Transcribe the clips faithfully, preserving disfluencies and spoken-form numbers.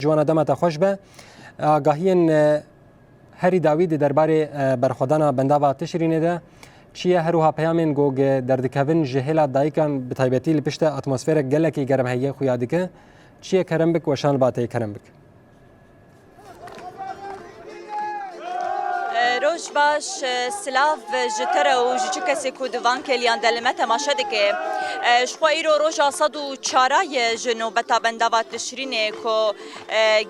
Ciwana, dema te xweş be. Agahiyên, e, herî dawî di derbarê, e, berxwedana bendava Tişrînê de çi ye? Her wiha peyamên ku derdikevin ji hêla dayikan, bi taybetî li pişt de atmosferek gelekî germ heye xuya dike. Çi ye kerem bik, weşan li ba te ye kerem bik. Roj baş, silav ji te re û ji çi kesê ku di van kêliyan de li me temaşe dike. Ji xwe îro roja sed û çar ye ji nobeta bendava Tişrînê ku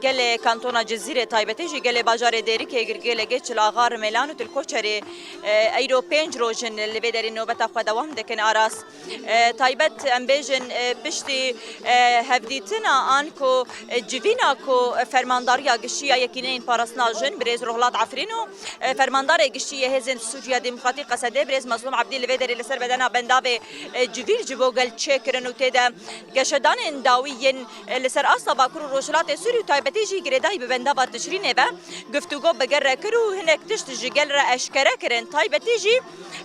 gelê kantona Cizîrê, taybetî jî gelê bajarê Dêrikê, Girgêlê, Gêçil Axa, Rimêlan û Til Koçerê, îro pênc roj in li vê derê nobeta xwe dewam dikin. Aras. E, taybet, em bêjin, e, piştî, e, hevdîtina an ku, e, civîna ku, e, Fermandariya Giştî ya Yekîneyên Parastina Jin, birêz Rohlat Efrîn û, e, Fermandarê Giştî yê Hêzên Sûriya Demokratîk, Qesedê, birêz Mezlûm Ebdî, li vê derê li ser bedena bendavê, e, civîn ji bo gel çêkirin û tê de geşedanên dawî yên, e, li ser asta Bakur û Rojhilatê Sûrî û taybetî jî girêdayî bi bendava Tişrînê ve guftûgo bi gel re kir û hinek tişt ji gel re eşkere kirin. Taybetî jî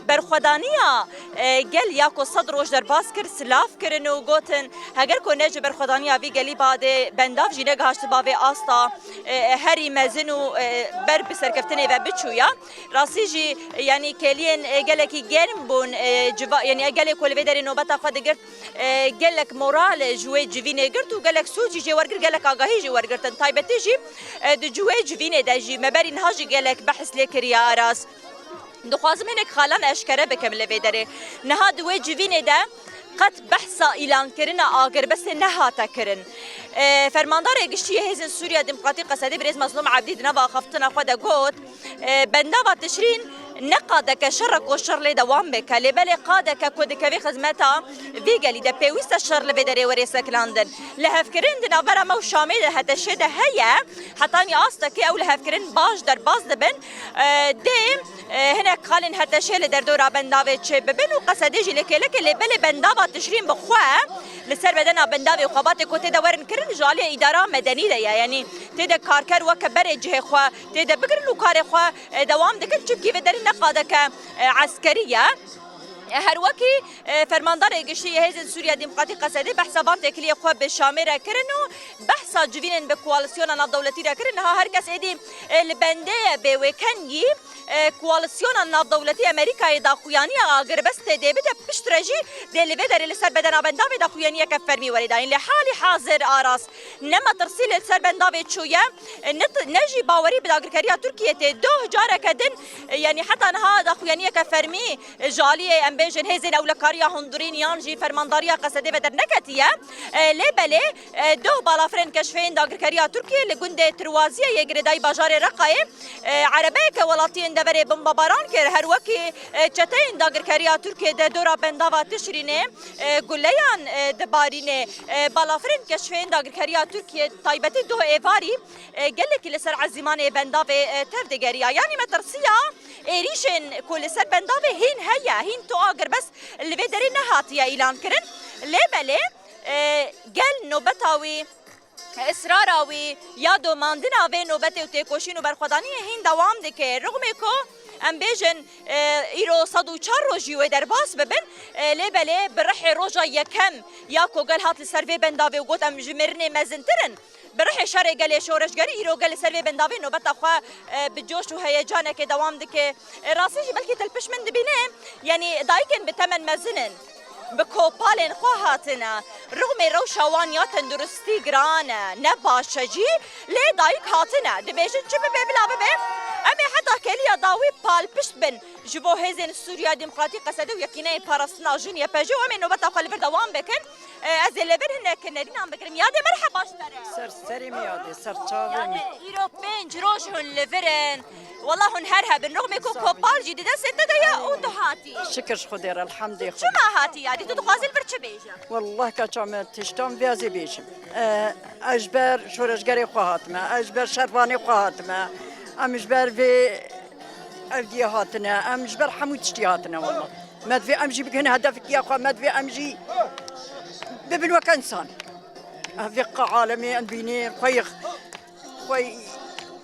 berxwedaniya, e, gel ya ku sed roj derbas kir, silav kirin û gotin, heger ku ne ji berxwedaniya vî gelî badê bendav jî negihiştiba vê asta, e, herî mezin û, e, ber bi serkeftinê ve biçûya. Rastî jî, yanî kêliyên, e, gelekî germ bûn, e, civa-, yanî gelê ku li vê derê nobeta xwe digirt, e, gelek moral ji wê civînê girt û gelek sûc jî jê wergirt, gelek agahî jî wergirtin. Taybetî jî, e, di ji wê civînê de jî me berî niha jî gelek behs lê kiriye, Aras. Dixwazim hinek xalan eşkere bikim li vê derê. Niha di wê civînê de qet behsa îlankirina agirbestê nehate kirin. E, Fermandarê Giştî yê Hêzên Sûriya Demokratîk, Qesedê, birêz Mezlûm Ebdî di nava axaftina xwe de got, e, bendava Tişrîn ne qadeke şer e ku şer lê dewam bike, lê belê qadeke ku dikevê xizmeta vî gelî de, pêwîst e şer li vê derê were sekilandin. Lihevkirin di navbera me û Şamê de, HTŞ'ê de heye, hetanî astekê ew lihevkirin baş derbas dibin. E, dê, e, hinek xalên HTŞ'ê li derdora bendavê çêbibin û Qesedê jî li kêlekê, lê belê bendava Tişrîn bi xwe li ser bedena bendavê û xebatê ku tê de werin kirin ji aliyê îdara medenî de ye. Yanî tê de karker weke berê cihê xwe tê de bigirin û karê xwe, e, dewam dikin, çimkî vê derî ne qadeke, e, eskerî ye. E, her wekî, e, Fermandarê Giştî yê Hêzên Sûriya Demokratîk, Qesedê, behsa van têkiliyê xwe bi Şamê re kirin û behsa civînên bi koalîsyona navdewletî re kirin. Niha her kes êdî, e, li bendê ye bê wê kengî, e, koalîsyona navdewletî Amerîkayê daxuyaniya agirbestê dê bide, piştre jî dê li vê derê li ser bedena bendavê daxuyaniyeke fermî were dayîn. Lê halî hazir, Aras, ne metirsî li ser bendavê çûye, ne, ne jî bawerî bi dagirkeriya Tirkiyê tê. Doh careke din, e, yanî heta niha daxuyaniyeke fermî, e, ji aliyê, em bêjin, hêzên ewlekariya hundirîn yan jî Fermandariya Qesedê ve derneketiye. E, lê belê, e, doh balafirên keşfeyên dagirkeriya Tirkiyê li gundê Tirwaziyê yê girêdayî bajarê Reqayê, e, erebeyeke welatiyên deverê bombebaran kir. Her wekî, e, çeteyên dagirkeriya Tirkiyê di dora bendava Tişrînê, e, guleyan, e, dibarîne. E, balafirên keşfeyên dagirkeriya Tirkiyê, taybetî doh êvarî, e, gelekî li ser ezîmanê bendavê, e, tev digeriya. Yanî metirsiya êrîşên ku li ser bendavê hîn heye, hîn tu agirbest li vê derê nehatiye îlan kirin. Lê belê, e, gel nobeta wî, israra wî ya domandina vê nobetê û têkoşîn û berxwedaniyê hîn dewam dike. Rixmê ku em bêjin, e, îro sed û çar rojî wê derbas bibin, e, lê belê bi rihê roja yekem ya ku gel hat li ser vê bendavê û got, em ji mirinê mezintir in. Bi rihê şerê gelê şoreşgerî îro gel li ser vê bendavê nobeta xwe, e, bi coş û heyecanekê dewam dike. E, rastî jî belkî til pişt min dibîne, yanî dayikên bi temen mezin in. Bi kopalên xwe hatine. Rixmê rewşa wan ya tenduristî giran e, ne baş e jî, lê dayik hatine. Dibêjin çi bibe bila bibe, em ê heta kêliya dawî palpişt bin ji bo Hêzên Sûriya Demokratîk, Qesedê û Yekîneyên Parastina Jin, YPJ, û em ê nobeta xwe li vir dewam bikin. E, ez ê li vir hinek nerînan bigirim. Yadê, merheba ji te re. Ser serê min yadê, ser çavê min. Yadê, îro pênc roj hûn li vir in. Wela hûn her hebin. Rixmê ku kopal jî di destê te de ye û tu hatî. Şikir ji Xwedê re, elhamdê Xwedê. Çima hatî yadê? Tu dixwazî li vir çi bêje? Wela keça me tiştan vê ez ê bêjim. E, ez ji ber şoreşgerê xwe hatime, ez ji ber şervanê xwe hatime. Em ji ber vê evdiyê hatine, em ji ber hemû tiştî hatine wela. Me divê em jî bigihin hedefikiya xwe, me divê em jî bibin weke însan. Ev vê qa alemê em dibînin, xwe yê, xwe yê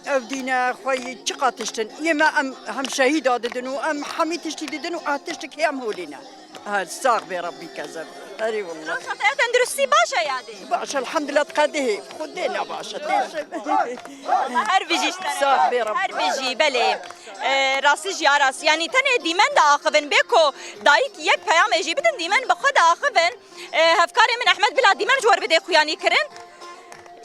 ev dîne, xwe yê çiqa tiştin. Yê me em hem şehîda didin û em hemî tiştî didin û ev tiştik hê em holî ne. Her sax bê Rebbî kezeb. Erê wallah. Rewşa te ya tenduristî baş e yadê? Baş, elhamdulillah, qedihê. Xwedê ne baş e. Her bijî ji te re. Sağ ol, bê Reb. Her bijî, belê. E, rastî jî ya rastî. Yanî tenê dîmen diaxivin. Bê ku dayik yek peyamê jî bidin, dîmen bi xwe diaxivin. E, hevkarê min Ehmed, bila dîmen ji we re bidê xuyanî kirin.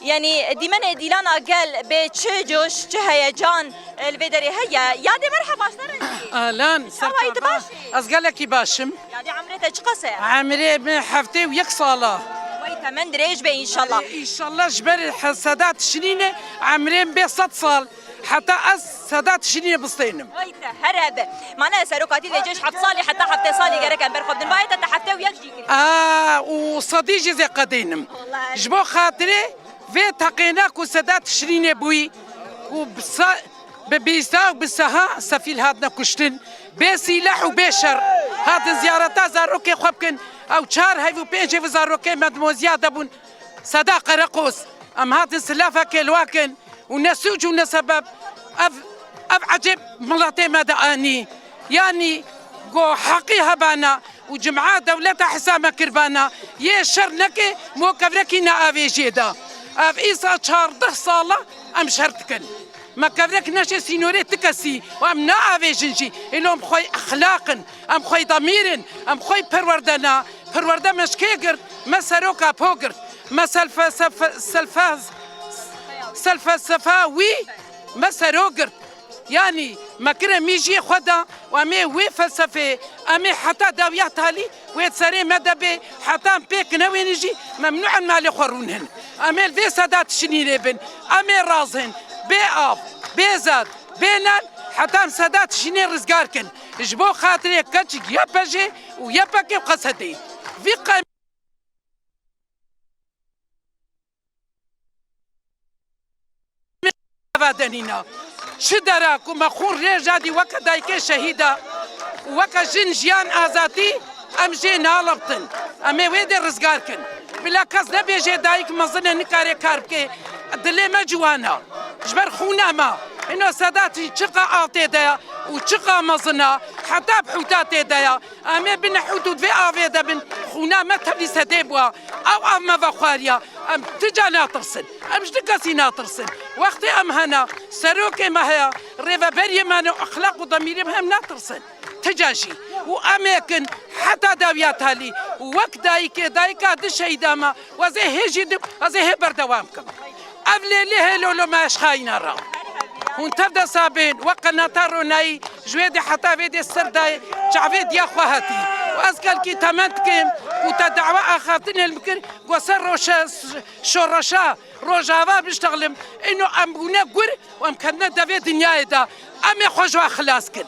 Yanî dîmenê dîlana gel bê çi coş, çi heyecan, e, li vê derê heye. Yadê merheba, ser re jî. Ahlan, ser çawa yî, tu çava. Baş î? Ez gelekî baş im. Yadê emrê te çiqas e? Emrê min heftê û yek sal e. Wey temen dirêj be înşallah. Înşallah ji ber he-, seda tişrînê emrê min bê sed sal. Heta ez seda tişrînê bistênim. Wey te, her hebe. Mane seroka tî vê cêj heft salî heta heftê salî gerek em ber xwe bidin. Vayê te, te heftê û yek jî kirî. Aa, û sedî jî zê qedênim. Wallah. Ji bo xatirê vê teqêna ku seda tişrînê bûyî, ku bi sa-, bi bîsta û bi seha sefîl hatine kuştin, bê sîleh û bê şer hatin ziyareta zarokê xwe bikin. Ew çar heyv û pênc heyv zarokê me di moziya de bûn. Seda Qereqos, em hatin silafekê li we kin û ne sûc û ne sebeb ev, ev ecêb miletê me de anî. Yanî go heqî hebana û cima dewleta hisa me kirbana, yê şer neke, mo kevrekî ne avêjê de. Ev îsa çardeh sala em şer dikin. Me kevrek neşe sînorê ti kesî û em naavêjin jî. Êlo em xwey exlaq in, em xwey demîr in, em xwey perwerde na. Perwerde me ji kê girt? Me seroka po girt. Me selfe-, selfe-, selfe-, selfesefa wî me sero girt. Yanî me kire mîjiyê xwe da û em ê wê felsefeyê, em ê heta dawiya talî wê di serê me de bê, heta em pêk newênin jî, memnû in malê xwe rûnin. Em ê li vê seda tişinînê bin. Em ê razin bê av, bê zad, bê nan, heta em seda tişinê rizgar kin. Ji bo xatirê keçik Y P J û Y P G û Q S D. Vî qem- Eva denîna. Çi dera ku me xûn rêja dî weke dayikê şehîda û weke jin jiyan azatî em jê nalibtin. Em ê wê dê rizgar kin. Bila kes nebêje dayik mezin e nikare kar bike. Dilê me ciwana. Ji ber xûna me. Ino Sedatî çiqa av tê de ya û çiqa mezin e. Heta bi hûta tê de ya. Em ê bi nehût û di vê avê de bin, xûna me tevlî sedê bûa. Ew av me vexwariya. Em ti ca natirsin. Em ji ti kesî natirsin. Wextê em hena, serokê me heye, rêveberiyê me ne, exlaq û demîrê me, em natirsin. Ti ca jî. Û em ê kin heta dawiya talî. Û wek dayikê, dayika di şehîda me, ez ê hê jî dim, ez ê hê berdewam kim. Ev lê lê hê lolo me ji xayîna ra. Hûn tev de sabên, wek qenata ronayî, ji wê dê heta vê dê ser dayê, çavê diya xwe hatî. Û ez gelkî temen dikim, û te dawa axaftinê li min kir, ku ser roşe, şoreşa, rojava biştexlim. Îno em bûne gur û em kendine devê dinyayê de. Em ê xwe ji we xilas kin.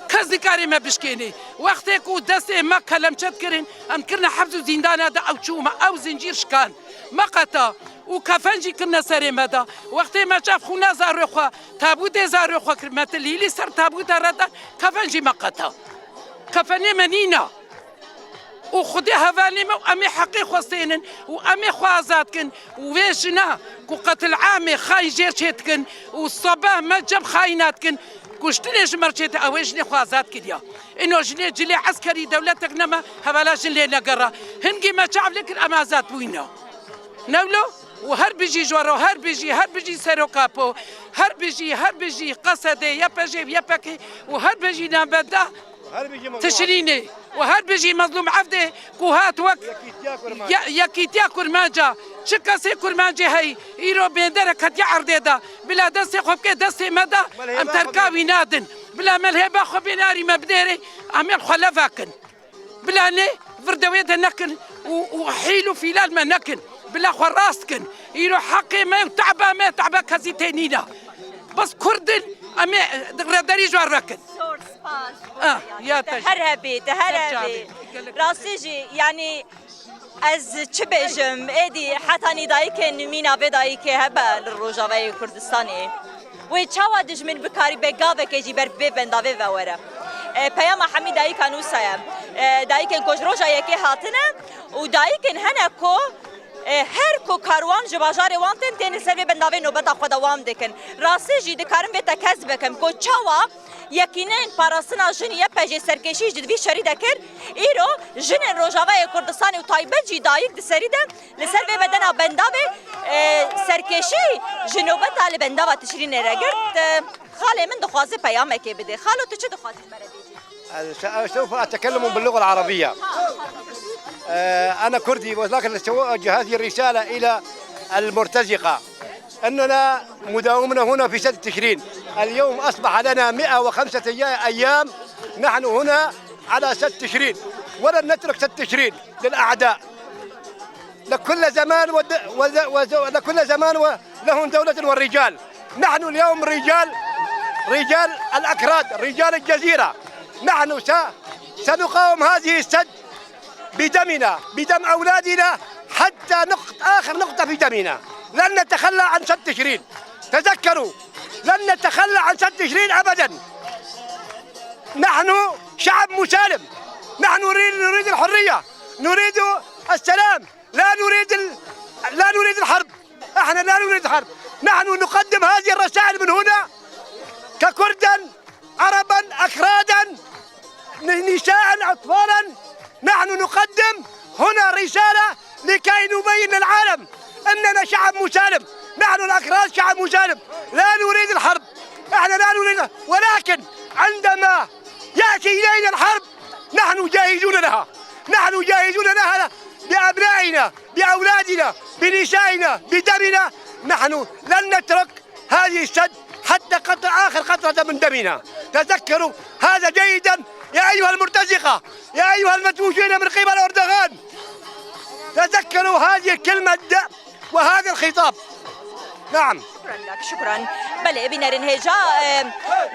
Kes nikare me bişkênê. Wextê ku destê me kelemçe dikirin, em kirine hebs û zîndana de ew çû me, ew zincîr şikan. Me qeta. Û kefen jî kirine serê me de. Wextê me çav xûna zarê xwe, tabûtê zarê xwe kir, me tilîlî ser tabûta re dan, kefen jî me qeta. Kefenê me nîna. Û Xwedê hevalê me û em ê heqê xwe stênin û em ê xwe azad kin. Û vê jina ku qetil amê xayîn jêr çê dikin û seba me cem xayîna dikin, kuştinê ji me re çê te, ew ê jinê xwe azad kiriya. Îno jinê cilê eskerî dewletek nema, hevala jin lê negera. Hingî me çav lê kir, em azad bûyne. Newlo û her bijî ji we re, her bijî, her bijî Seroka Po, her bijî, her bijî Q S D, Y P J, Y P G û her bijî navbenda Tişrînê û her bijî Mezlûm Evdê ku hat wek Yekîtiya Kurmanca. Ye-, Yekîtiya Kurmanca. Çi kesê Kurmancê heyî, îro bêndere ketiye erdê de. Bila destê xwe bike destê me de, em terka wî nadin. Bila me li hêba xwe bênarî me bidêrê, em ê xwe leva kin. Bila nê vir dewê de nekin û, û hîl û fîlal me nekin. Bila xwe rast kin. Îro heqê me û te'ba me, te'ba kesî tê nîna. Bes Kurd in, em ê rêderî ji wan re kin. Zor spas. Ah, ya te jî. Te her hebî, te her hebî. Rastî jî, yanî ez çi bêjim, êdî hetanî dayikên mîna vê dayikê hebe li Rojavayê Kurdistanê. Wê çawa dijmin bikarî be gavekê jî ber vê bendavê ve were? E, peyama hemî dayika nûsa ye. E, dayikên ku ji roja yekê hatine û dayikên hene ku E, her ku karwan ji bajarê wan tên, tên li ser vê bendavê nobeta xwe dewam dikin. Rastî jî dikarim vê tekez bikim ku çawa Yekîneyên Parastina Jin, Y P J, serkêşî ji vî şerî de kir, îro jinên Rojavayê Kurdistanê û taybet jî dayik di serî de li ser vê bedena bendavê, e, serkêşî ji nobeta li bendava Tişrînê re girt. E, xalê min dixwaze peyamekê bide. Xalo, tu çi dixwazî ji me re bêjî? سوف أتكلم باللغة العربية. آه، أنا كردي، ولكن سأوجه هذه الرسالة إلى المرتزقة أننا مداومنا هنا في سد تشرين. اليوم أصبح لنا مئة وخمسة أيام نحن هنا على سد تشرين، ولن نترك سد تشرين للأعداء. لكل زمان ود-، وز-، وز-، لكل زمان ولهم دولة والرجال. نحن اليوم رجال، رجال الأكراد، رجال الجزيرة. نحن س-، سنقاوم هذه السد بدمنا، بدم أولادنا، حتى نقط-، آخر نقطة في دمنا. لن نتخلى عن سد تشرين. تذكروا، لن نتخلى عن سد تشرين أبدًا. نحن شعب مسالم. نحن نريد، نريد الحرية، نريد السلام، لا نريد ال-، لا نريد الحرب. احنا لا نريد الحرب. نحن نقدم هذه الرسائل من هنا ككردا، عربا، أكرادا، ن-، نساء، أطفالا. نحن نقدم هنا رسالة لكي نبين للعالم أننا شعب مسالم. نحن الأكراد شعب مسالم، لا نريد الحرب. احنا لا نريد، ولكن عندما يأتي إلينا الحرب، نحن جاهزون لها. نحن جاهزون لها بأبنائنا، بأولادنا، بنسائنا، بدمنا. نحن لن نترك هذه السد حتى قطر، آخر قطرة من دمنا. تذكروا هذا جيدا يا أيها المرتزقة، يا أيها المدووشين من قبل أردوغان. تذكروا هذه الكلمة وهذا الخطاب. نعم. Şukran lek, şukran. Belê, bînerên hêja, e,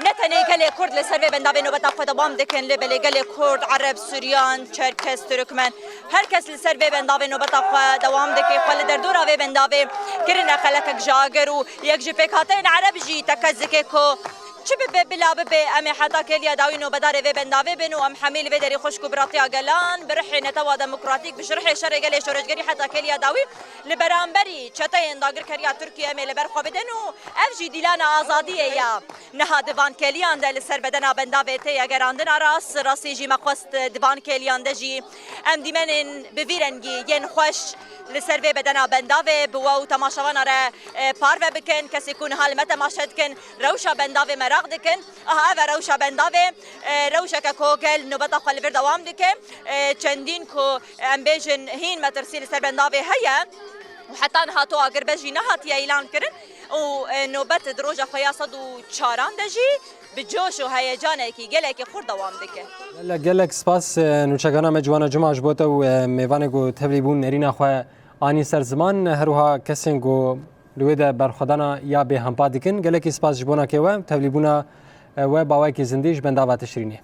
ne tenê gelê Kurd li ser vê bendavê nobeta xwe dewam dikin, lê belê gelê Kurd, Ereb, Suryan, Çerkes, Turkmen, her kes li ser vê bendavê nobeta xwe dewam dike, xwe li derdora vê bendavê kirine xelekek ji agir û yek ji pêkhateyên Ereb jî tekez dike ku çi bibe bila bibe, em ê heta kêliya dawî nobedarê vê bendavê bin û em hemî li vê derê xweşk û biratiya gelan, bi rihê netewa demokratîk, bi ji rihê şerê gelê şoreşgerî heta kêliya dawî li beramberî çeteyên dagirkeriya Tirkiyê em ê li ber xwe bidin û ev jî dîlana azadiyê ye. Niha di van kêliyan de li ser bedena bendavê tê ye gerandina rast, rastî jî me xwest di van kêliyan de jî em dîmenên bi vî rengî yên xweş li ser vê bedena bendavê bi we û temaşevana re, e, parve bikin. Kesê ku niha li me temaşe dikin, rewşa bendavê meraq dikin. Aha, ev e rewşa bendavê, e, rewşeke ku gel nobeta xwe li vir dewam dike. E, çendîn ku em bêjin hîn metirsî li ser bendavê heye û heta niha tu agirbest jî nehatiye îlan kirin û, e, nobet di roja xwe ya sed û çaran de jî bi coş û heyecanekî gelekî xurt dewam dike. Gelek, gelek spas, e, nûçegana me Ciwana Cuma ji bo te û, e, mêvanê ku tevlî bûn nerîna xwe anî ser ziman, her wiha kesên ku li wê de berxwedana ya bêhempa dikin. Gelekî spas ji bona kê we, tevlîbûna, e, we, bawekî zindî ji bendava Tişrînê.